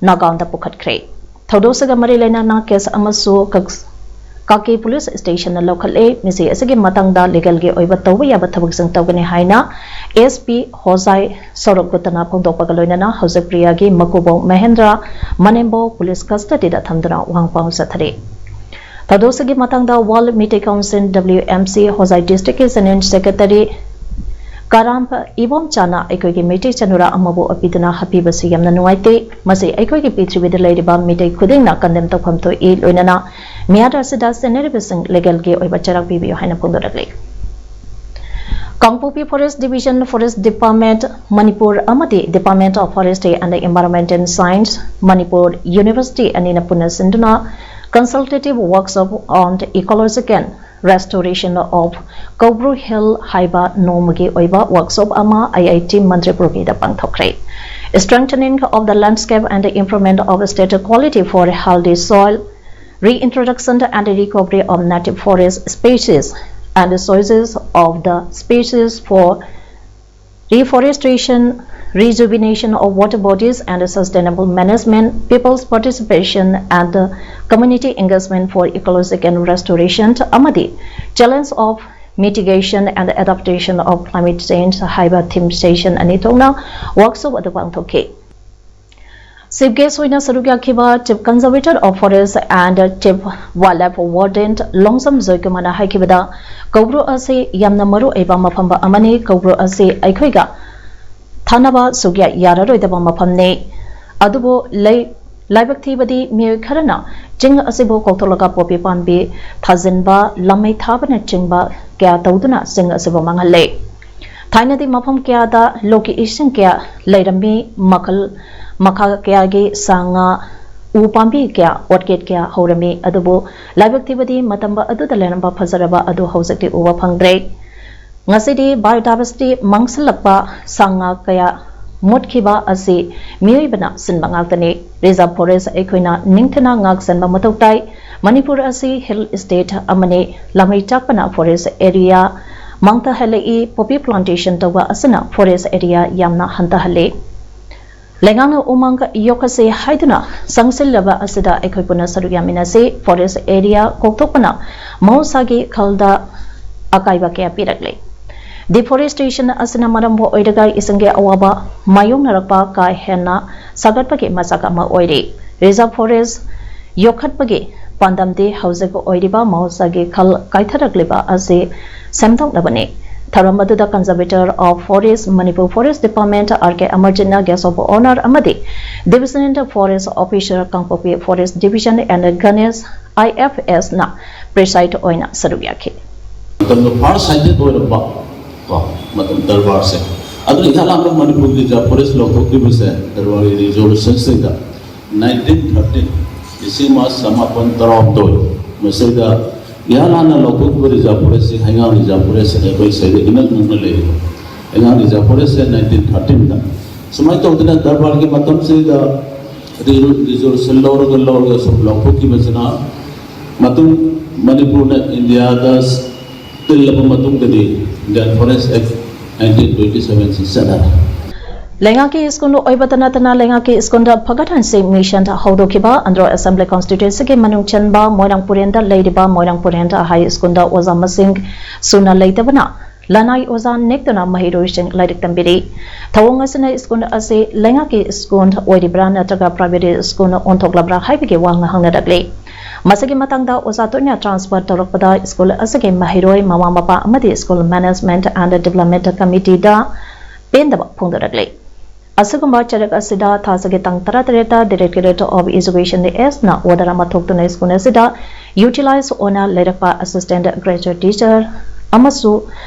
ꯅꯥꯒꯥꯎꯟꯗ ꯄꯨꯈꯠꯈ꯭ꯔꯦ꯫ ꯊꯧꯗꯣꯛꯁꯤꯒ ꯃꯔꯤ ꯂꯩꯅꯅ ꯀꯦꯁ ꯑꯃꯁꯨ ꯀꯛ-, ꯀꯥꯀꯦ ꯄꯨꯂꯤꯁ ꯁ꯭ꯇꯦꯁꯟꯅ ꯂꯧꯈꯠꯂꯦ꯫ ꯃꯤꯁꯤ ꯑꯁꯤꯒꯤ ꯃꯇꯥꯡꯗ ꯂꯤꯒꯦꯜꯒꯤ ꯑꯣꯏꯕ ꯇꯧꯕ ꯌꯥꯕ ꯊꯕꯛꯁꯤꯡ ꯇꯧꯒꯅꯤ ꯍꯥꯏꯅ ꯑꯦꯁ ꯄꯤ ꯍꯣꯖꯥꯏ ꯁꯧꯔꯕ ꯒꯨꯠꯇꯅ ꯐꯣꯡꯗꯣꯛꯄꯒ ꯂꯣꯏꯅꯅ ꯍꯧꯖꯤꯛ ꯄ꯭ꯔꯤꯌꯥꯒꯤ ꯃꯀꯨꯕꯣꯛ ꯃꯍꯦꯟꯗ꯭ꯔ ꯃꯅꯦꯝꯕꯣꯛ ꯄꯨꯂꯤꯁ ꯀꯁꯇꯗꯤꯗ ꯊꯝꯗꯨꯅ ꯋꯥꯍꯪ ꯄꯥꯎ ꯆꯠꯊꯔꯤ꯫ ꯊꯧꯗꯣꯛꯁꯤꯒꯤ ꯃꯇꯥꯡꯗ world Meitei council, W M C, Hojai ꯗꯤꯁꯇ꯭ꯔꯤꯛꯀꯤ ꯖꯦꯅꯔꯦꯜ ꯁꯦꯀ꯭ꯔꯦꯇꯔꯤ ꯀꯔꯥꯝꯕ ꯏꯕꯣꯝꯆꯥꯅ ꯑꯩꯈꯣꯏꯒꯤ ꯃꯩꯇꯩ ꯆꯅꯨꯔꯥ ꯑꯃꯕꯨ ꯑꯄꯤꯗꯨꯅ ꯍꯥꯠꯄꯤꯕꯁꯤ ꯌꯥꯝꯅ ꯅꯨꯡꯉꯥꯏꯇꯦ꯫ ꯃꯁꯤ ꯑꯩꯈꯣꯏꯒꯤ ꯄ꯭ꯔꯤꯊꯤꯕꯤꯗ ꯂꯩꯔꯤꯕ ꯃꯤꯇꯩ ꯈꯨꯗꯤꯡꯅ ꯀꯟꯗꯦꯝ ꯇꯧꯐꯝ ꯊꯣꯛꯏ꯫ ꯂꯣꯏꯅꯅ ꯃꯤꯌꯥꯗ ꯑꯁꯤꯗ ꯆꯦꯟꯅꯔꯤꯕꯁꯤꯡ ꯂꯤꯒꯦꯜꯒꯤ ꯑꯣꯏꯕ ꯆꯩꯔꯥꯛ ꯄꯤꯕꯤꯌꯨ ꯍꯥꯏꯅ ꯐꯣꯡꯗꯣꯔꯛꯂꯤ꯫ Kangpokpi forest division, forest department, Manipur ꯑꯃꯗꯤ department of forestry and environmental science, Manipur university ꯑꯅꯤꯅ ꯄꯨꯟꯅ ꯁꯤꯟꯗꯨꯅ Consultative Workshop on Ecological Restoration of Koubru Hill ꯍꯥꯏꯕ ꯅꯣꯡꯃꯒꯤ ꯑꯣꯏꯕ ꯋꯥꯔꯛꯁꯣꯞ ꯑꯃ ꯑꯥꯏ ꯑꯥꯏ T ꯃꯟꯇ꯭ꯔꯤꯄꯨꯔꯒꯤꯗ ꯄꯥꯡꯊꯣꯛꯈ꯭ꯔꯦ꯫ Strengthening of the landscape and improvement of state quality for healthy soil, reintroduction and recovery of native forest species and sources of the species for reforestation, rejuvenation of water bodies and sustainable management, people's participation and community engagement for ecological restoration ꯑꯃꯗꯤ challenge of mitigation and adaptation of climate change ꯍꯥꯏꯕ theme session ꯑꯅꯤ ꯊꯣꯛꯅ workshop ꯑꯗꯨ ꯄꯥꯡꯊꯣꯛꯈꯤ꯫ Chief gas ꯑꯣꯏꯅ ꯁꯔꯨꯛ ꯌꯥꯈꯤꯕ Chief Conservator of Forest and Chief Wildlife Warden Longjam ꯖꯣꯏꯀꯨꯃꯥꯔꯅ ꯍꯥꯏꯈꯤꯕꯗ, ꯀꯧꯕ꯭ꯔꯨ ꯑꯁꯤ ꯌꯥꯝꯅ ꯃꯔꯨ ꯑꯣꯏꯕ ꯃꯐꯝ ꯑꯃꯅꯤ꯫ ꯀꯧꯕ꯭ꯔꯨ ꯑꯁꯤ ꯑꯩꯈꯣꯏꯒ ꯊꯥꯅꯕ ꯁꯨꯛꯌꯥ ꯌꯥꯔꯔꯣꯏꯗꯕ ꯃꯐꯝꯅꯤ꯫ ꯑꯗꯨꯕꯨ ꯂꯩ-, ꯂꯥꯏꯕꯛ ꯊꯤꯕꯗꯤ ꯃꯤꯑꯣꯏ ꯈꯔꯅ ꯆꯤꯡ ꯑꯁꯤꯕꯨ ꯀꯣꯛꯊꯣꯛꯂꯒ ꯄꯣꯄꯤ ꯄꯥꯝꯕꯤ ꯊꯥꯖꯤꯟꯕ, ꯂꯥꯃꯩ ꯊꯥꯕꯅꯆꯤꯡꯕ ꯀꯌꯥ ꯇꯧꯗꯨꯅ ꯆꯤꯡ ꯑꯁꯤꯕꯨ ꯃꯥꯡꯍꯜꯂꯦ꯫ ꯊꯥꯏꯅꯗꯤ ꯃꯐꯝ ꯀꯌꯥꯗ ꯂꯣꯛꯀꯤ ꯏꯁꯤꯡ ꯀꯌꯥ ꯂꯩꯔꯝꯃꯤ, ꯃꯈꯜ ꯃꯈꯥ ꯀꯌꯥꯒꯤ ꯁꯥ ꯉꯥ, ꯎ ꯄꯥꯝꯕꯤ ꯀꯌꯥ, ꯑꯣꯔꯀꯤꯗ ꯀꯌꯥ ꯍꯧꯔꯝꯃꯤ꯫ ꯑꯗꯨꯕꯨ ꯂꯥꯏꯕꯛ ꯊꯤꯕꯗꯤ ꯃꯇꯝ ꯑꯗꯨꯗ ꯂꯩꯔꯝꯕ ꯐꯖꯔꯕ ꯑꯗꯨ ꯍꯧꯖꯤꯛꯇꯤ ꯎꯕ ꯐꯪꯗ꯭ꯔꯦ꯫ ꯉꯁꯤꯗꯤ biodiversity ꯃꯥꯡꯁꯤꯜꯂꯛꯄ, ꯁꯥ ꯉꯥ ꯀꯌꯥ ꯃꯨꯠꯈꯤꯕ ꯑꯁꯤ ꯃꯤꯑꯣꯏꯕꯅ ꯁꯤꯟꯕ ꯉꯥꯛꯇꯅꯤ꯫ Reserve forest ꯑꯩꯈꯣꯏꯅ ꯅꯤꯡꯊꯤꯅ ꯉꯥꯛ ꯁꯦꯟꯕ ꯃꯊꯧ ꯇꯥꯏ꯫ ꯃꯅꯤꯄꯨꯔ ꯑꯁꯤ hill state ꯑꯃꯅꯤ꯫ ꯂꯥꯃꯩ ꯆꯥꯛꯄꯅ forest area ꯃꯥꯡꯊꯍꯜꯂꯛꯏ꯫ Poppy plantation ꯇꯧꯕ ꯑꯁꯤꯅ forest area ꯌꯥꯝꯅ ꯍꯟꯊꯍꯜꯂꯤ꯫ ꯂꯩꯉꯥꯛꯅ ꯎꯃꯪ ꯌꯣꯛꯈꯠꯁꯤ ꯍꯥꯏꯗꯨꯅ ꯆꯪꯁꯤꯜꯂꯕ ꯑꯁꯤꯗ ꯑꯩꯈꯣꯏ ꯄꯨꯟꯅ ꯁꯔꯨꯛ ꯌꯥꯃꯤꯟꯅꯁꯤ꯫ Forest area ꯀꯣꯛꯊꯣꯛꯄꯅ ꯃꯍꯧꯁꯥꯒꯤ ꯈꯜꯗ ꯑꯀꯥꯏꯕ ꯀꯌꯥ ꯄꯤꯔꯛꯂꯤ꯫ Deforestation ꯑꯁꯤꯅ ꯃꯔꯝ ꯑꯣꯏꯔꯒ ꯏꯁꯤꯡꯒꯤ ꯑꯋꯥꯕ ꯃꯥꯌꯣꯛꯅꯔꯛꯄ ꯀꯥ ꯍꯦꯟꯅ ꯁꯥꯒꯠꯄꯒꯤ ꯃꯆꯥꯛ ꯑꯃ ꯑꯣꯏꯔꯤ꯫ Reserve forest ꯌꯣꯛꯈꯠꯄꯒꯤ ꯄꯥꯟꯗꯝꯗꯤ ꯍꯧꯖꯤꯛ ꯑꯣꯏꯔꯤꯕ ꯃꯍꯧꯁꯥꯒꯤ ꯈꯜ ꯀꯥꯏꯊꯔꯛꯂꯤꯕ ꯑꯁꯤ ꯁꯦꯝꯗꯣꯛꯅꯕꯅꯤ꯫ ꯊꯧꯔꯝ ꯑꯗꯨꯗ Conservator of Forest, Manipur Forest Department, R K Amarjitna, Guest of Honour ꯑꯃꯗꯤ Divisional Forest Officer, Kangpokpi Forest Division, and Ganesh, I F S ꯅ preside ꯑꯣꯏꯅ ꯁꯔꯨꯛ ꯌꯥꯈꯤ꯫ ꯃꯇꯝꯗ first sighted ꯑꯣꯏꯔꯝꯕ ꯀꯣ ꯃꯇꯝ ꯗꯔꯕꯥꯔꯁꯦ꯫ ꯑꯗꯨꯅ ꯏꯍꯥꯟ ꯍꯥꯟꯕ ꯃꯅꯤꯄꯨꯔꯒꯤ reserve forest ꯂꯧꯊꯣꯛꯈꯤꯕꯁꯦ ꯗꯔꯕꯥꯔꯒꯤ resolution ꯁꯤꯗ nineteen thirteen, ꯂꯤꯁꯤꯡ ꯑꯃ ꯆꯃꯥꯄꯟ ꯇꯔꯥꯍꯨꯝꯗꯣꯏ, ꯃꯁꯤꯗ ꯏꯍꯥꯟ ꯍꯥꯟꯅ ꯂꯧꯊꯣꯛꯈꯤꯕ reserve forest ꯁꯤ ꯍꯩꯉꯥꯡ reserve forest ꯁꯤꯅ ꯑꯩꯈꯣꯏ ꯁꯤꯗ ꯏꯅꯛ ꯅꯛꯅ ꯂꯩꯔꯤꯕ꯫ ꯍꯩꯉꯥꯡ reserve forest ꯁꯦ nineteen thirteen ꯗ ꯁꯨꯃꯥꯏꯅ ꯇꯧꯗꯅ ꯗꯔꯕꯥꯔꯒꯤ ꯃꯇꯝꯁꯤꯗ resolution ꯂꯧꯔꯒ ꯂꯧꯔꯒ ꯁꯨꯝ ꯂꯧꯊꯣꯛꯈꯤꯕꯁꯤꯅ ꯃꯇꯨꯡ ꯃꯅꯤꯄꯨꯔꯅ ꯏꯟꯗꯤꯌꯥꯗ ꯇꯤꯜꯂꯕ ꯃꯇꯨꯡꯗꯗꯤ Indian Forest Act nineteen twenty seven ꯁꯤ ꯆꯠꯅꯔꯦ꯫ ꯂꯩꯉꯥꯛꯀꯤ ꯁ꯭ꯀꯨꯜ ꯑꯣꯏꯕꯇ ꯅꯠꯇꯅ ꯂꯩꯉꯥꯛꯀꯤ ꯁ꯭ꯀꯨꯜꯗ ꯐꯒꯠꯍꯟꯁꯤ mission ꯍꯧꯗꯣꯛꯈꯤꯕ꯫ ꯑꯟꯗ꯭ꯔꯣ Assembly Constituency ꯒꯤ ꯃꯅꯨꯡ ꯆꯟꯕ ꯃꯣꯏꯔꯥꯡ ꯄꯨꯔꯦꯟꯗ ꯂꯩꯔꯤꯕ ꯃꯣꯏꯔꯥꯡ ꯄꯨꯔꯦꯟ High School ꯗ ꯑꯣꯖꯥ ꯃꯁꯤꯡ ꯁꯨꯅ ꯂꯩꯇꯕꯅ ꯂꯅꯥꯏ ꯑꯣꯖꯥ ꯅꯦꯛꯇꯨꯅ ꯃꯍꯩꯔꯣꯏꯁꯤꯡ ꯂꯥꯏꯔꯤꯛ ꯇꯝꯕꯤꯔꯤ꯫ ꯊꯧꯑꯣꯡ ꯑꯁꯤꯅ ꯁ꯭ꯀꯨꯜ ꯑꯁꯤ ꯂꯩꯉꯥꯛꯀꯤ ꯁ꯭ꯀꯨꯜ ꯑꯣꯏꯔꯤꯕ꯭ꯔꯥ ꯅꯠꯇ꯭ꯔꯒ private ꯁ꯭ꯀꯨꯜ ꯑꯣꯟꯊꯣꯛꯂꯕ꯭ꯔꯥ ꯍꯥꯏꯕꯒꯤ ꯋꯥ ꯉꯥꯡꯅꯔꯛꯂꯤ꯫ ꯃꯁꯤꯒꯤ ꯃꯇꯥꯡꯗ ꯑꯣꯖꯥ ꯇꯣꯏꯅ transfer ꯇꯧꯔꯛꯄꯗ ꯁ꯭ꯀꯨꯜ ꯑꯁꯤꯒꯤ ꯃꯍꯩꯔꯣꯏ, ꯃꯃꯥ ꯃꯄꯥ ꯑꯃꯗꯤ School Management and Development Committee ꯗ ꯄꯦꯟꯗꯕ ꯐꯣꯡꯗꯣꯔꯛꯂꯤ꯫ ꯑꯁꯤꯒꯨꯝꯕ ꯆꯩꯔꯛ ꯑꯁꯤꯗ ꯊꯥꯁꯤꯒꯤ ꯇꯥꯡ ꯇꯔꯥꯇꯔꯦꯠꯇ Directorate of Education S ꯅ order ꯑꯃ ꯊꯣꯛꯇꯨꯅ ꯁ꯭ꯀꯨꯜ ꯑꯁꯤꯗ utilize ꯑꯣꯏꯅ ꯂꯩꯔꯛꯄ assistant graduate teacher ꯑꯃꯁꯨ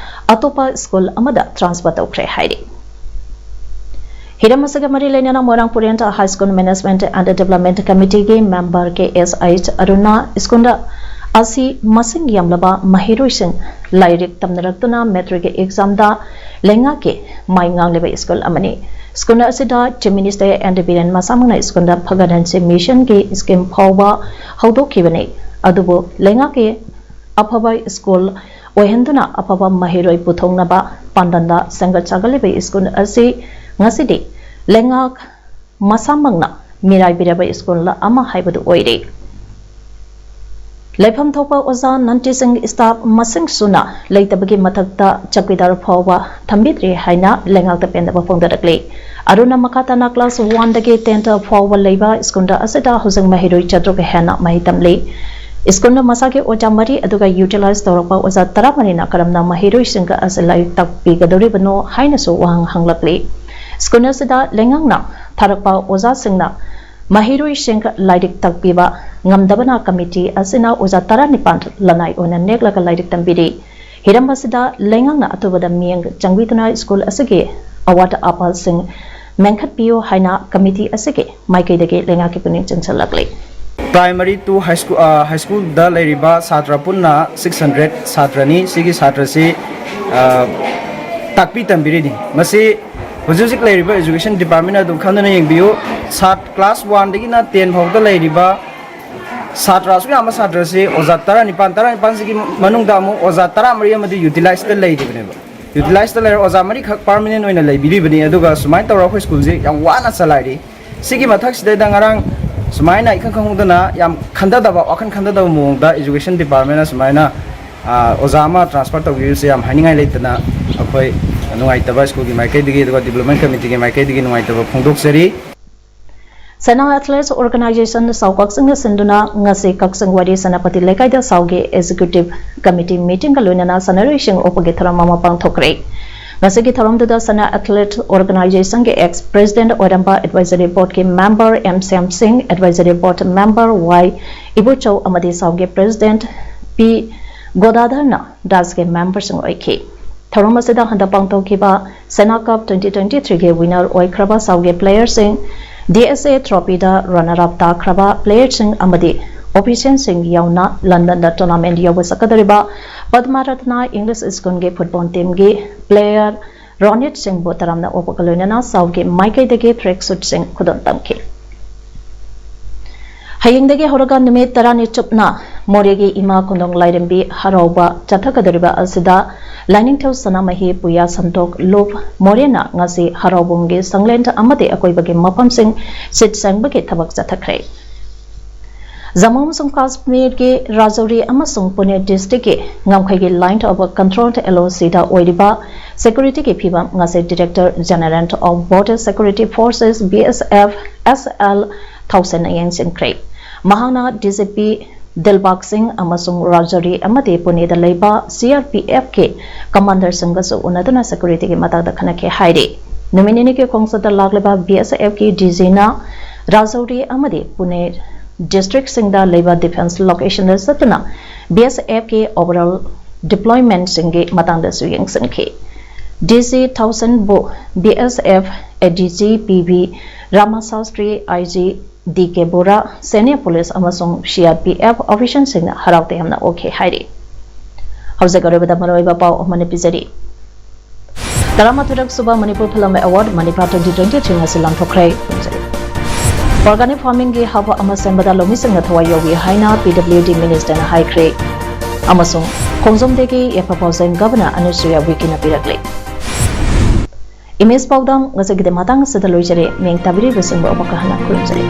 ꯑꯇꯣꯞꯄ ꯁ꯭ꯀꯨꯜ ꯑꯃꯗ transfer ꯇꯧꯈ꯭ꯔꯦ ꯍꯥꯏꯔꯤ꯫ ꯍꯤꯔꯝ ꯑꯁꯤꯒ ꯃꯔꯤ ꯂꯩꯅꯅ ꯃꯣꯏꯔꯥꯡ ꯄꯨꯔꯦꯟ High School Management and Development Committee ꯒꯤ member K S H ꯑꯔꯨꯅ ꯁ꯭ꯀꯨꯜꯗ ꯑꯁꯤ ꯃꯁꯤꯡ ꯌꯥꯝꯂꯕ ꯃꯍꯩꯔꯣꯏꯁꯤꯡ ꯂꯥꯏꯔꯤꯛ ꯇꯝꯅꯔꯛꯇꯨꯅ matric exam ꯗ ꯂꯩꯉꯥꯛꯀꯤ ꯃꯥꯏ ꯉꯥꯡꯂꯤꯕ ꯁ꯭ꯀꯨꯜ ꯑꯃꯅꯤ꯫ ꯁ꯭ꯀꯨꯜ ꯑꯁꯤꯗ Chief Minister N ꯕꯤꯔꯦꯟ ꯃꯁꯥꯃꯛꯅ ꯁ꯭ꯀꯨꯜꯗ ꯐꯒꯠꯍꯟꯁꯤ mission ꯒꯤ scheme ꯐꯥꯎꯕ ꯍꯧꯗꯣꯛꯈꯤꯕꯅꯤ꯫ ꯑꯗꯨꯕꯨ ꯂꯩꯉꯥꯛꯀꯤ ꯑꯐꯕ ꯁ꯭ꯀꯨꯜ ꯑꯣꯏꯍꯟꯗꯨꯅ ꯑꯐꯕ ꯃꯍꯩꯔꯣꯏ ꯄꯨꯊꯣꯛꯅꯕ ꯄꯥꯟꯗꯝꯗ ꯁꯦꯝꯒꯠ ꯁꯥꯒꯠꯂꯤꯕ ꯁ꯭ꯀꯨꯜ ꯑꯁꯤ ꯉꯁꯤꯗꯤ ꯂꯩꯉꯥꯛ ꯃꯁꯥꯃꯛꯅ ꯃꯤꯔꯥꯏꯕꯤꯔꯕ ꯁ꯭ꯀꯨꯜ ꯑꯃ ꯍꯥꯏꯕꯗꯨ ꯑꯣꯏꯔꯦ꯫ ꯂꯩꯐꯝ ꯊꯣꯛꯄ ꯑꯣꯖꯥ, non teaching staff ꯃꯁꯤꯡ ꯁꯨꯅ ꯂꯩꯇꯕꯒꯤ ꯃꯊꯛꯇ ꯆꯧꯀꯤꯗꯥꯔ ꯐꯥꯎꯕ ꯊꯝꯕꯤꯗ꯭ꯔꯤ ꯍꯥꯏꯅ ꯂꯩꯉꯥꯛꯇ ꯄꯦꯟꯗꯕ ꯐꯣꯡꯗꯣꯔꯛꯂꯤ꯫ ꯑꯗꯨꯅ ꯃꯈꯥ ꯇꯥꯅ class one ꯗꯒꯤ ten ꯐꯥꯎꯕ ꯂꯩꯕ ꯁ꯭ꯀꯨꯜ ꯑꯁꯤꯗ ꯍꯧꯖꯤꯛ ꯃꯍꯩꯔꯣꯏ ꯆꯥꯇ꯭ꯔꯨꯛ ꯍꯦꯟꯅ ꯃꯍꯩ ꯇꯝꯂꯤ꯫ ꯁ꯭ꯀꯨꯜ ꯃꯁꯥꯒꯤ ꯑꯣꯖꯥ ꯃꯔꯤ ꯑꯗꯨꯒ utilize ꯇꯧꯔꯛꯄ ꯑꯣꯖꯥ ꯇꯔꯥꯃꯔꯤꯅ ꯀꯔꯝꯅ ꯃꯍꯩꯔꯣꯏꯁꯤꯡ ꯑꯁꯤ ꯂꯥꯏꯔꯤꯛ ꯇꯥꯛꯄꯤꯒꯗꯧꯔꯤꯕꯅꯣ ꯍꯥꯏꯅꯁꯨ ꯋꯥꯍꯪ ꯍꯪꯂꯛꯂꯤ꯫ ꯁ꯭ꯀꯨꯜ ꯑꯁꯤꯗ ꯂꯩꯉꯥꯛꯅ ꯊꯥꯔꯛꯄ ꯑꯣꯖꯥꯁꯤꯡꯅ ꯃꯍꯩꯔꯣꯏꯁꯤꯡ ꯂꯥꯏꯔꯤꯛ ꯇꯥꯛꯄꯤꯕ ꯉꯝꯗꯕꯅ ꯀꯃꯤꯇꯤ ꯑꯁꯤꯅ ꯑꯣꯖꯥ ꯇꯔꯥꯅꯤꯄꯥꯟ ꯂꯅꯥꯏ ꯑꯣꯏꯅ ꯅꯦꯛꯂꯒ ꯂꯥꯏꯔꯤꯛ ꯇꯝꯕꯤꯔꯤ꯫ ꯍꯤꯔꯝ ꯑꯁꯤꯗ ꯂꯩꯉꯥꯛꯅ ꯑꯊꯨꯕꯗ ꯃꯤꯠꯌꯦꯡ ꯆꯪꯕꯤꯗꯨꯅ ꯁ꯭ꯀꯨꯜ ꯑꯁꯤꯒꯤ ꯑꯋꯥꯠ ꯑꯄꯥꯁꯤꯡ ꯃꯦꯟꯈꯠꯄꯤꯌꯨ ꯍꯥꯏꯅ ꯀꯃꯤꯇꯤ ꯑꯁꯤꯒꯤ ꯃꯥꯏꯀꯩꯗꯒꯤ ꯂꯩꯉꯥꯛꯀꯤ ꯄꯨꯛꯅꯤꯡ ꯆꯤꯡꯁꯤꯜꯂꯛꯂꯤ꯫ Primary to high school, ꯑ, high schoolꯗ ꯂꯩꯔꯤꯕ ꯁꯥꯇ꯭ꯔ ꯄꯨꯟꯅ six hundred ꯁꯥꯇ꯭ꯔꯅꯤ꯫ ꯁꯤꯒꯤ ꯁꯥꯇ꯭ꯔꯁꯤ, ꯑ, ꯇꯥꯛꯄꯤ ꯇꯝꯕꯤꯔꯤꯅꯤ꯫ ꯃꯁꯤ ꯍꯧꯖꯤꯛ ꯍꯧꯖꯤꯛ ꯂꯩꯔꯤꯕ education department ꯑꯗꯨꯝ ꯈꯪꯗꯅ ꯌꯦꯡꯕꯤꯌꯨ꯫ ꯁꯥꯠ-, class one ꯗꯒꯤꯅ ten ꯐꯥꯎꯗ ꯂꯩꯔꯤꯕ ꯁꯥꯇ꯭ꯔ ꯑꯁꯨꯛ ꯌꯥꯝꯕ ꯁꯥꯇ꯭ꯔꯁꯤ ꯑꯣꯖꯥ ꯇꯔꯥꯅꯤꯄꯥꯟ, ꯇꯔꯥꯅꯤꯄꯥꯟꯁꯤꯒꯤ ꯃꯅꯨꯡꯗ ꯑꯃꯨꯛ ꯑꯣꯖꯥ ꯇꯔꯥꯃꯔꯤ ꯑꯃꯗꯤ utilizeꯗ ꯂꯩꯔꯤꯕꯅꯦꯕ꯫ Utilizeꯗ ꯂꯩꯔ ꯑꯣꯖꯥ ꯃꯔꯤꯈꯛ permanent ꯑꯣꯏꯅ ꯂꯩꯕꯤꯔꯤꯕꯅꯤ꯫ ꯑꯗꯨꯒ ꯁꯨꯃꯥꯏꯅ ꯇꯧꯔꯒ ꯑꯩꯈꯣꯏ ꯁ꯭ꯀꯨꯜꯁꯤ ꯌꯥꯝ ꯋꯥꯅ ꯆꯂꯥꯏꯔꯤ꯫ ꯁꯤꯒꯤ ꯃꯊꯛꯁꯤꯗꯩꯗ ꯉꯔꯥꯡ ꯁꯨꯃꯥꯏꯅ ꯏꯈꯪ ꯈꯪꯍꯧꯗꯅ ꯌꯥꯝ ꯈꯟꯊꯗꯕ, ꯋꯥꯈꯜ ꯈꯟꯊꯗꯕ ꯃꯑꯣꯡꯗ education departmentꯅ ꯁꯨꯃꯥꯏꯅ, ꯑ, ꯑꯣꯖꯥ ꯑꯃ transfer ꯇꯧꯕꯤꯔꯤꯕꯁꯦ ꯌꯥꯝ ꯍꯥꯏꯅꯤꯡꯉꯥꯏ ꯂꯩꯇꯅ ꯑꯩꯈꯣꯏ ꯅꯨꯡꯉꯥꯏꯇꯕ ꯁ꯭ꯀꯨꯜꯒꯤ ꯃꯥꯏꯀꯩꯗꯒꯤ ꯑꯗꯨꯒ development committeeꯒꯤ ꯃꯥꯏꯀꯩꯗꯒꯤ ꯅꯨꯡꯉꯥꯏꯇꯕ ꯐꯣꯡꯗꯣꯛꯆꯔꯤ꯫ Sena Athletes Organisation ꯁꯥꯎ ꯀꯛꯆꯤꯡꯅ ꯁꯤꯟꯗꯨꯅ ꯉꯁꯤ ꯀꯛꯆꯤꯡ ꯋꯥꯏꯔꯤ ꯁꯦꯅꯥꯄꯇꯤ ꯂꯩꯀꯥꯏꯗ ꯁꯥꯎꯒꯤ executive committee meetingꯒ ꯂꯣꯏꯅꯅ ꯁꯥꯟꯅꯔꯣꯏꯁꯤꯡ ꯑꯣꯛꯄꯒꯤ ꯊꯧꯔꯝ ꯑꯃ ꯄꯥꯡꯊꯣꯛꯈ꯭ꯔꯦ꯫ ꯉꯁꯤꯒꯤ ꯊꯧꯔꯝꯗꯨꯗ Sena Athletes Organisationꯒꯤ ex president ꯑꯣꯏꯔꯝꯕ advisory boardꯀꯤ member ꯑꯦꯝ ꯁ꯭ꯌꯥꯝ ꯁꯤꯡ, advisory board member ꯋꯥꯏ ꯏꯕꯣꯆꯧ ꯑꯃꯗꯤ ꯁꯥꯎꯒꯤ president ꯄꯤ ꯒꯣꯗꯥꯙꯔꯅ dashꯀꯤ memberꯁꯤꯡ ꯑꯣꯏꯈꯤ꯫ ꯊꯧꯔꯝ ꯑꯁꯤꯗ ꯍꯟꯗꯛ ꯄꯥꯡꯊꯣꯛꯈꯤꯕ Sena Cup twenty twenty-threeꯒꯤ winner ꯑꯣꯏꯈ꯭ꯔꯕ ꯁꯥꯎꯒꯤ playerꯁꯤꯡ, D S A trophyꯗ runner up ꯇꯥꯈ꯭ꯔꯕ playerꯁꯤꯡ ꯑꯃꯗꯤ officialꯁꯤꯡ ꯌꯥꯎꯅ ꯂꯟꯗꯟꯗ tournament ꯌꯥꯎꯕ ꯆꯠꯀꯗꯧꯔꯤꯕ Padma Ratna English Schoolꯒꯤ football teamꯒꯤ player Ronit ꯁꯤꯡꯕꯨ ꯇꯔꯥꯝꯅ ꯑꯣꯛꯄꯒ ꯂꯣꯏꯅꯅ ꯁꯥꯎꯒꯤ ꯃꯥꯏꯀꯩꯗꯒꯤ track suitꯁꯤꯡ ꯈꯨꯗꯣꯜ ꯇꯝꯈꯤ꯫ ꯍꯌꯦꯡꯗꯒꯤ ꯍꯧꯔꯒ ꯅꯨꯃꯤꯠ ꯇꯔꯥꯅꯤ ꯆꯨꯞꯅ ꯃꯣꯔꯦꯒꯤ ꯏꯃꯥ ꯈꯨꯟꯗꯣꯡ ꯂꯥꯏꯔꯦꯝꯕꯤ ꯍꯔꯥꯎꯕ ꯆꯠꯊꯒꯗꯧꯔꯤꯕ ꯑꯁꯤꯗ ꯂꯥꯏꯅꯤꯡꯊꯧ ꯁꯅꯥꯃꯍꯤ ꯄꯨꯌꯥ ꯁꯟꯇꯣꯛ ꯂꯨꯞ ꯃꯣꯔꯦꯅ ꯉꯁꯤ ꯍꯔꯥꯎꯕꯨꯡꯒꯤ ꯁꯪꯂꯦꯟ ꯑꯃꯗꯤ ꯑꯀꯣꯏꯕꯒꯤ ꯃꯐꯝꯁꯤꯡ ꯁꯤꯠ ꯁꯦꯡꯕꯒꯤ ꯊꯕꯛ ꯆꯠꯊꯈ꯭ꯔꯦ꯫ ꯖꯝꯃꯨ ꯑꯃꯁꯨꯡ ꯀꯥꯁꯃꯤꯔꯒꯤ ꯔꯥꯖꯧꯔꯤ ꯑꯃꯁꯨꯡ ꯄꯨꯅꯦ ꯗꯤꯁꯇ꯭ꯔꯤꯛꯀꯤ ꯉꯝꯈꯩꯒꯤ Line of Control, LOCꯗ ꯑꯣꯏꯔꯤꯕ securityꯒꯤ ꯐꯤꯕꯝ ꯉꯁꯤ Director General of Border Security Forces, BSF, SL ꯊꯥꯎꯁꯦꯟꯅ ꯌꯦꯡꯁꯤꯟꯈ꯭ꯔꯦ꯫ ꯃꯍꯥꯛꯅ DGP ꯗꯤꯜꯕꯥꯒ ꯁꯤꯡ ꯑꯃꯁꯨꯡ ꯔꯥꯖꯧꯔꯤ ꯑꯃꯗꯤ ꯄꯨꯅꯦꯗ ꯂꯩꯕ CRPFꯀꯤ commanderꯁꯤꯡꯒꯁꯨ ꯎꯅꯗꯨꯅ securityꯒꯤ ꯃꯇꯥꯡꯗ ꯈꯟꯅꯈꯤ ꯍꯥꯏꯔꯤ꯫ ꯅꯨꯃꯤꯠ ꯅꯤꯅꯤꯒꯤ ꯈꯣꯡꯆꯠꯇ ꯂꯥꯛꯂꯤꯕ BSFꯀꯤ DGꯅ ꯔꯥꯖꯧꯔꯤ ꯑꯃꯗꯤ ꯄꯨꯅꯦ districtꯁꯤꯡꯗ ꯂꯩꯕ defence locationꯗ ꯆꯠꯇꯨꯅ BSFꯀꯤ overall deploymentꯁꯤꯡꯒꯤ ꯃꯇꯥꯡꯗꯁꯨ ꯌꯦꯡꯁꯤꯟꯈꯤ꯫ DC ꯊꯥꯎꯁꯦꯟꯕꯨ BSF ADG PV ꯔꯥꯃꯥꯁꯥꯁꯇ꯭ꯔꯤ, IG DK ꯕꯣꯔꯥ, senior police ꯑꯃꯁꯨꯡ CRPF officialꯁꯤꯡꯅ ꯍꯔꯥꯎ ꯇꯌꯥꯝꯅ ꯑꯣꯛꯈꯤ ꯍꯥꯏꯔꯤ꯫ ꯍꯧꯖꯤꯛ ꯑꯔꯣꯏꯕꯗ ꯃꯔꯨꯑꯣꯏꯕ ꯄꯥꯎ ꯑꯃꯅ ꯄꯤꯖꯔꯤ꯫ ꯇꯔꯥꯃꯥꯊꯣꯏꯔꯛ ꯁꯨꯕ Manipur Film Award ꯃꯅꯤꯄꯥ twenty twenty-three ꯉꯁꯤ ꯂꯥꯟꯊꯣꯛꯈ꯭ꯔꯦ꯫ Organic farmingꯒꯤ hub ꯑꯃ ꯁꯦꯝꯕꯗ ꯂꯧꯃꯤꯁꯤꯡꯅ ꯊꯋꯥꯏ ꯌꯥꯎꯕꯤ ꯍꯥꯏꯅ PWD ministerꯅ ꯍꯥꯏꯈ꯭ꯔꯦ꯫ ꯑꯃꯁꯨꯡ ꯈꯣꯡꯖꯣꯝꯗꯒꯤ ꯌꯥꯏꯐ ꯄꯥꯎꯖꯦꯜ Governor ꯑꯅꯁꯨꯌꯥ ꯎꯏꯀꯦꯅ ꯄꯤꯔꯛꯂꯤ꯫ Image ꯄꯥꯎꯗꯝ ꯉꯁꯤꯒꯤꯗꯤ ꯃꯇꯥꯡ ꯑꯁꯤꯗ ꯂꯣꯏꯖꯔꯦ꯫ ꯃꯤꯡ ꯇꯥꯕꯤꯔꯤꯕꯁꯤꯡꯕꯨ ꯑꯃꯨꯛꯀ ꯍꯟꯅ ꯈꯨꯔꯨꯝꯖꯔꯤ꯫